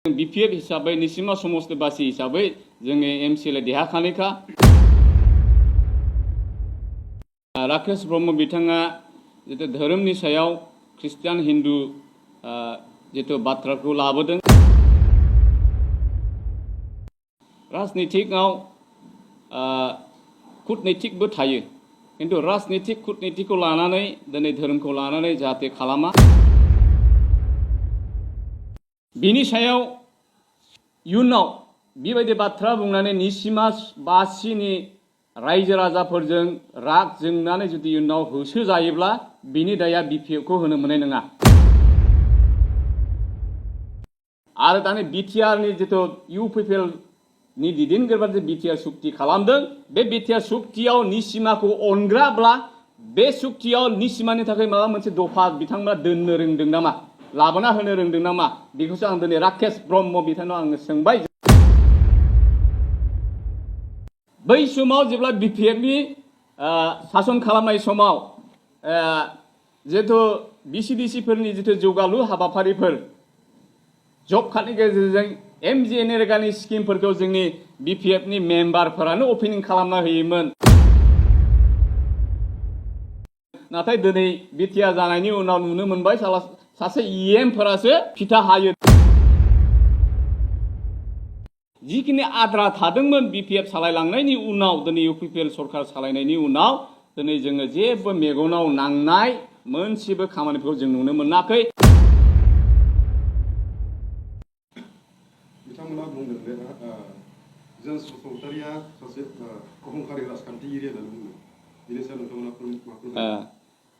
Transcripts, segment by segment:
Bpf हिसाबै निसिमा समस्तबासी हिसाबै जोंनि एमसिएल देहाखानिखा राकेश ब्रह्म बिथाङा जितु धोरोमनि सायाव ख्रिस्टियान हिन्दु जितु बाथ्राखौ लाबोदों राजनितिकआव कुटनैतिकबो थायो किन्तु राजनितिक कुटनैतिकखौ लानानै दिनै धोरोमखौ लानानै जाहाथे खालामा बिनि सायाव इयुनाव बेबायदि बाथ्रा बुंनानै निसिमा बासिनि रायजो राजाफोरजों राग जोंनानै जुदि इयुनाव होसो जायोब्ला बिनि दाया बिपिएफखौ होनो मोननाय नङा आरो दानि बिटिआरनि जितु इउपिपिएल नि दैदेनगिरिफोरा जे बिटिआर सुक्ति खालामदों बे बिटिआर सुक्तियाव निसिमाखौ अनग्राब्ला बे सुक्तियाव निसिमानि थाखाय माबा मोनसे दफा बिथांमोना दोननो रोंदों नामा लाबोना होनो रोंदों नामा बेखौसो आं दिनै राकेश ब्रह्म बिथांनाव आङो सोंबाय बै समाव जेब्ला बिपिएफनि सासन खालामनाय समाव जितु बिसिडिसिफोरनि जितु जौगालु हाबाफारिफोर जब कार्डनि गेजेरजों एमजिएनरेगानि स्किमफोरखौ जोंनि बिपिएफनि मेम्बारफोरानो अपेनिं खालामना होयोमोन नाथाय दिनै बिटिआर जानायनि उनाव नुनो मोनबाय सासे इएमफोरासो फिथा हायो जिखिनि आद्रा थादोंमोन बिपिएफ सालायलांनायनि उनाव दिनै इउपिपिएल सरकार सालायनायनि उनाव दिनै जोङो जेबो मेगनाव नांनाय मोनसेबो खामानिफोरखौ जों नुनो मोनाखै बिथांमोना बुंदों जे जेम्स बसुमतारिया सासे अहंकारि राजखान्थिगिरि होननानै बुंदों बिनि सायाव नोंथांमोना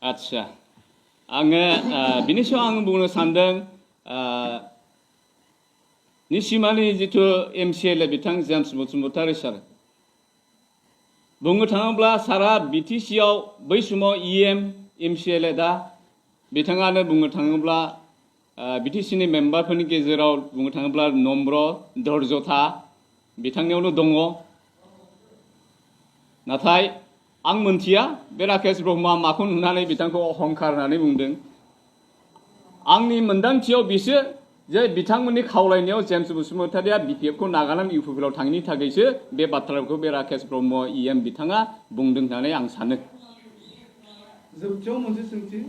आच्छा आङो बिनि सायाव आं बुंनो सानदों निसिमानि जितु एमसिएल बिथां जेम्स बसुमतारि सार बुंनो थाङोब्ला सारा बिटिसिआव बै समाव इएम एमसिएल दा बिथाङानो बुंनो थाङोब्ला बिटिसिनि मेम्बारफोरनि गेजेराव बुंनो थाङोब्ला नम्र धैर्यथा बिथांनियावनो दङ नाथाय आं मोनथिया बे राकेश ब्रह्मआ माखौ नुनानै बिथांखौ अहंकार होननानै बुंदों आंनि मोन्दांथियाव बिसोर जे बिथांमोननि खावलायनायाव जेम्स बसुमतारिया बिपिएफखौ नागारनानै इउपिपिएलआव थांनायनि थाखायसो बे बाथ्राखौ बे राकेश ब्रह्म इएम बिथाङा बुंदों होननानै आं सानो जोबथियाव मोनसे सोंथि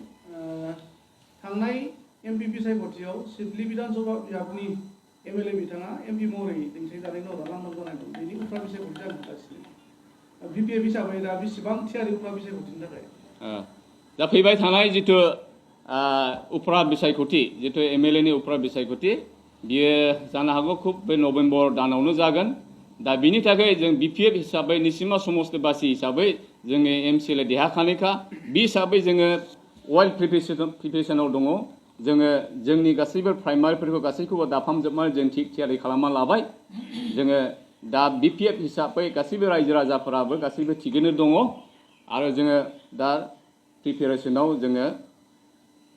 थांनाय एमपिपि सायख'थियाव सिडली विधानसभा बिभागनि एमएलए बिथाङा एमपि महरै दिन्थिजानायनि उनाव लांदां जानायमोन बेनि उफ्रा बिसायख'थि जागासिनो बिपिएफ हिसाबै दा बेसेबां थियारि उफ्रा बिसायख'थिनि थाखाय दा फैबाय थानाय जितु उफ्रा बिसायख'थि जितु एमएलएनि उफ्रा बिसायख'थि बियो जानो हागौ खुब बे नभेम्बर दानावनो जागोन दा बिनि थाखाय जों बिपिएफ हिसाबै निसिमा समस्तबासी हिसाबै जोंनि एमसिएल देहाखानिखा बे हिसाबै जोङो वेल प्रिपेरेसनाव दङ जोङो जोंनि गासैबो प्राइमारिफोरखौ गासैखौबो दाफामजोबनानै जों थियारि खालामना लाबाय जोङो दा बिपिएफ हिसाबै गासैबो रायजो राजाफोराबो गासैबो थिगैनो दङ आरो जोङो दा प्रिपेरेसनाव जोङो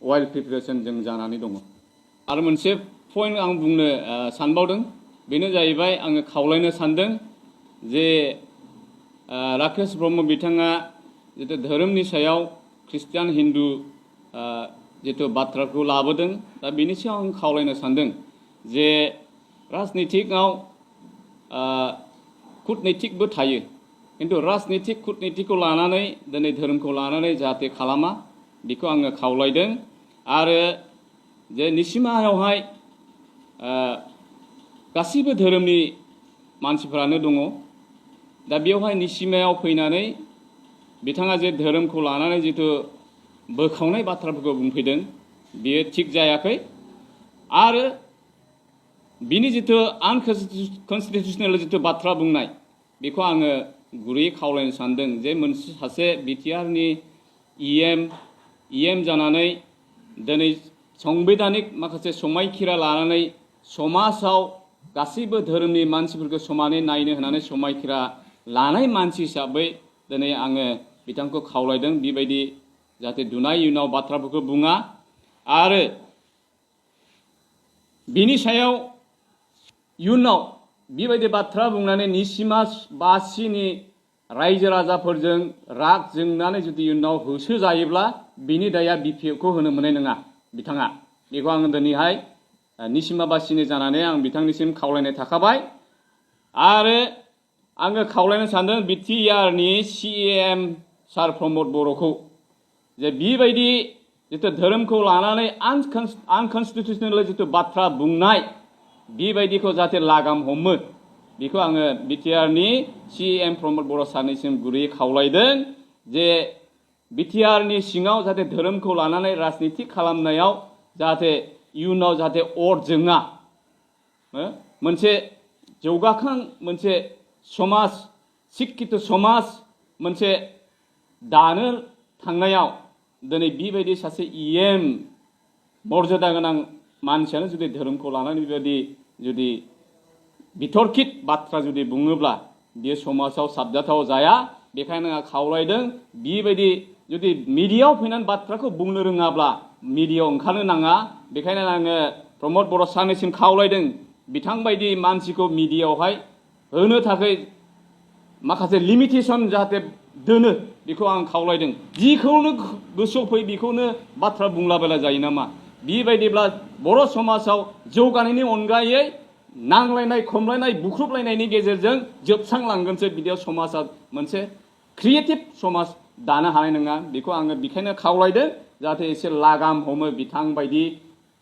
वेल प्रिपेरेसन जों जानानै दङ आरो मोनसे पइन्ट आं बुंनो सानबावदों बेनो जाहैबाय आङो खावलायनो सानदों जे राकेश ब्रह्म बिथाङा जितु धोरोमनि सायाव ख्रिस्टियान हिन्दु जितु बाथ्राखौ लाबोदों दा बिनि सायाव आं खावलायनो सानदों जे राजनितिकआव कुटनैतिकबो थायो किन्तु राजनितिक कुटनैतिकखौ लानानै दिनै धोरोमखौ लानानै जाहाथे खालामा बेखौ आङो खावलायदों आरो जे निसिमायावहाय गासैबो धोरोमनि मानसिफोरानो दङ दा बेवहाय निसिमायाव फैनानै बिथाङा जे धोरोमखौ लानानै जितु बोखावनाय बाथ्राफोरखौ बुंफैदों बियो थिग जायाखै आरो बिनि जितु आनकन्स्टिटिउसनेल जितु बाथ्रा बुंनाय बेखौ आङो गुरैयै खावलायनो सानदों जे मोनसे सासे बिटिआरनि इएम जानानै दिनै संबिधानिक माखासे समायखिरा लानानै समाजाव गासैबो धोरोमनि मानसिफोरखौ समानै नायनो होनानै समायखिरा लानाय मानसि हिसाबै दिनै आङो बिथांखौ खावलायदों बेबायदि जाहाथे दुनाय इयुनाव बाथ्राफोरखौ बुङा आरो बिनि सायाव इयुनाव बेबायदि बाथ्रा बुंनानै निसिमा बासिनि रायजो राजाफोरजों राग जोंनानै जुदि इयुनाव होसो जायोब्ला बिनि दाया बिपिएफखौ होनो मोननाय नङा बिथाङा बेखौ आङो दिनैहाय निसिमाबासिनि जानानै आं बिथांनिसिम खावलायनाय थाखाबाय आरो आङो खावलायनो सानदों बिटिआरनि सिएम सार प्रमद बर'खौ जे बेबायदि जितु धोरोमखौ लानानै आनकनस्टिटिउसनेल जितु बाथ्रा बुंनाय बेबायदिखौ जाहाथे लागाम हमो बेखौ आङो बिटिआरनि सिएम प्रमद बर' सारनिसिम गुरैयै खावलायदों जे बिटिआरनि सिङाव जाहाथे धोरोमखौ लानानै राजनिति खालामनायाव जाहाथे इयुनाव जाहाथे अर जोङा मोनसे जौगाखां मोनसे समाज शिक्षित समाज मोनसे दानो थांनायाव दिनै बेबायदि सासे इएम मर्यादा गोनां मानसियानो जुदि धोरोमखौ लानानै बेबायदि जुदि बिथरखित बाथ्रा जुदि बुङोब्ला बियो समाजाव साबजाथाव जाया बेखायनो आं खावलायदों बेबायदि जुदि मिडियायाव फैनानै बाथ्राखौ बुंनो रोङाब्ला मिडियायाव ओंखारनो नाङा बेखायनो आङो प्रमद बर' सारनिसिम खावलायदों बिथांबायदि मानसिखौ मिडियायावहाय होनो थाखाय माखासे लिमिटेसन जाहाथे दोनो बेखौ आं खावलायदों जिखौनो गोसोआव फै बेखौनो बाथ्रा बुंलाबायला जायो नामा बेबायदिब्ला बर' समाजाव जौगानायनि अनगायै नांलायनाय खमलायनाय बुख्रुबलायनायनि गेजेरजों जोबस्रांलांगोनसो बिदियाव समाजा मोनसे क्रिएटिभ समाज दानो हानाय नङा बेखौ आङो बेखायनो खावलायदों जाहाथे एसे लागाम हमो बिथां बायदि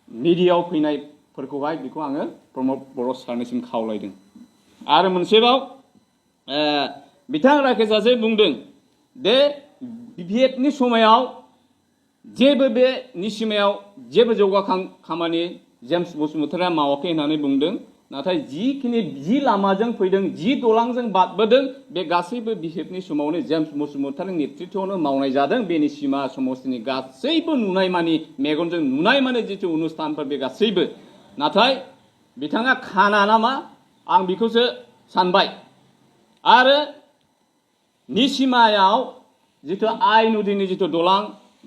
मिडियायाव फैनायफोरखौहाय बेखौ आङो प्रमद बर' सारनिसिम खावलायदों आरो मोनसेबाव बिथां राकेशआसो बुंदों दे बिपिएफनि समायाव जेबो बे निसिमायाव जेबो जौगाखां खामानि जेम्स बसुमतारिया मावाखै होननानै बुंदों नाथाय जिखिनि जि लामाजों फैदों जि दलांजों बारबोदों बे गासैबो बिपिएफनि समावनो जेम्स बसुमतारिनि नेतृत्वआवनो मावनाय जादों बे निसिमा समस्तिनि गासैबो नुनाय मानि मेगनजों नुनाय मानि जितु अनुस्थानफोर बे गासैबो नाथाय बिथाङा खाना नामा आं बेखौसो सानबाय आरो निसिमायाव जितु आइ नदीनि जितु दलां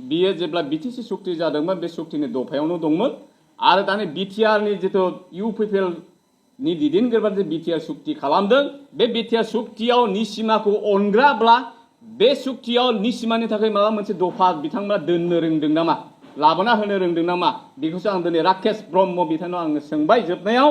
बियो जेब्ला बिटिसि सुक्ति जादोंमोन बे सुक्तिनि दफायावनो दंमोन आरो दानि बिटिआरनि जितु इउपिपिएलनि दैदेनगिरिफ्रा जे बिटिआर सुक्ति खालामदों बे बिटिआर सुक्तियाव निसिमाखौ अनग्राब्ला बे सुक्तियाव निसिमानि थाखाय माबा मोनसे दफा बिथांमोना दोननो रोंदों नामा लाबोना होनो रोंदों नामा बेखौसो आं दिनै राकेश ब्रह्म बिथांनाव आङो सोंबाय जोबनायाव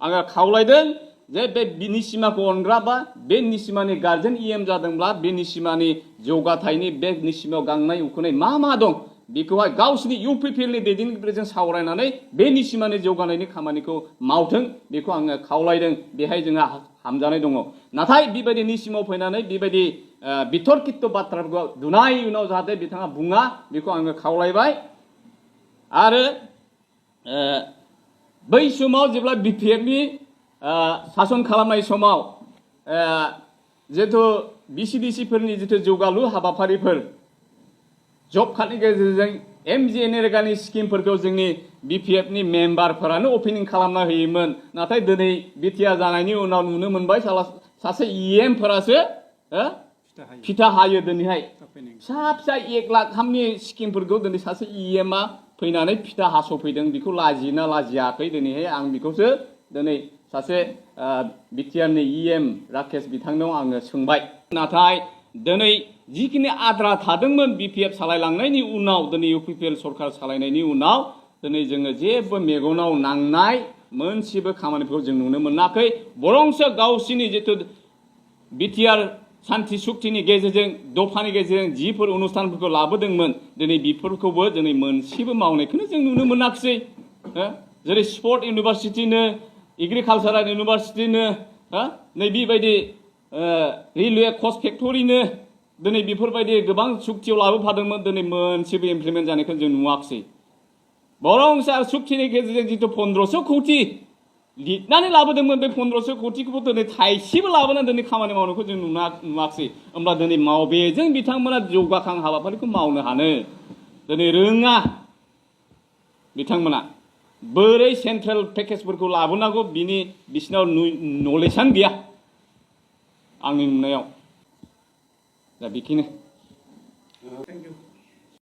आङो खावलायदों जे बे निसिमाखौ अनग्राबा बे निसिमानि गार्जेन इएम जादोंब्ला बे निसिमानि जौगाथायनि बे निसिमायाव गांनाय उखैनाय मा दं बेखौहाय गावसिनि इउपिपिएलनि दैदेनगिरिजों सावरायनानै बे निसिमानि जौगानायनि खामानिखौ मावथों बेखौ आङो खावलायदों बेहाय जोंहा हामजानाय दङ नाथाय बेबायदि निसिमाव फैनानै बेबायदि बितर्कित बाथ्राफोरखौ दुनाय उनाव जाहाथे बिथाङा बुङा बेखौ आङो खावलायबाय आरो बै समाव जेब्ला बिपिएफनि सासन खालामनाय समाव जितु बिसिडिसिफोरनि जितु जौगालु हाबाफारिफोर जब कार्डनि गेजेरजों एमजिएनरेगानि स्किमफोरखौ जोंनि बिपिएफनि मेम्बारफोरानो अपेनिं खालामना होयोमोन नाथाय दिनै बिटिआर जानायनि उनाव नुनो मोनबाय सासे इएमफोरासो फिथा हायो दिनैहाय फिसा फिसा 1 लाख गाहामनि स्किमफोरखौ दिनै सासे इएमआ फैनानै फिथा हास'फैदों बेखौ लाजिना लाजियाखै दिनैहाय आं बेखौसो दिनै सासे बिटिआरनि इएम राकेश बिथांनाव आङो सोंबाय नाथाय दिनै जिखिनि आद्रा थादोंमोन बिपिएफ सालायलांनायनि उनाव दिनै इउपिपिएल सरकार सालायनायनि उनाव दिनै जोङो जेबो मेगनाव नांनाय मोनसेबो खामानिफोरखौ जों नुनो मोनाखै बरंसो गावसिनि जितु बिटिआर सान्थि सुक्तिनि गेजेरजों दफानि गेजेरजों जिफोर अनुस्थानफोरखौ लाबोदोंमोन दिनै बेफोरखौबो दिनै मोनसेबो मावनायखौनो जों नुनो मोनाखिसै जेरै स्पर्ट इउनिभारसिटिनो एग्रिकालसारेल इउनिभारसिटिनो नै बेबायदि रेलवे कच फेक्टरिनो दिनै बेफोरबायदि गोबां सुक्तियाव लाबोफादोंमोन दिनै मोनसेबो इमप्लिमेन्ट जानायखौ जों नुवाखिसै बरंसो आरो सुक्तिनि गेजेरजों जितु 1500 कौटि लिरनानै लाबोदोंमोन बे 1500 कौटिखौबो दिनै थाइसेबो लाबोनानै दिनै खामानि मावनायखौ जों नुवाखिसै होमब्ला दिनै बेजों बिथांमोना जौगाखां हाबाफारिखौ मावनो हानो दिनै रोङा बिथांमोना बोरै सेन्ट्रेल पेकेजफोरखौ लाबोनांगौ बिसिनाव नलेजआनो गैया आंनि नुनायाव दा बेखिनि थेंक इउ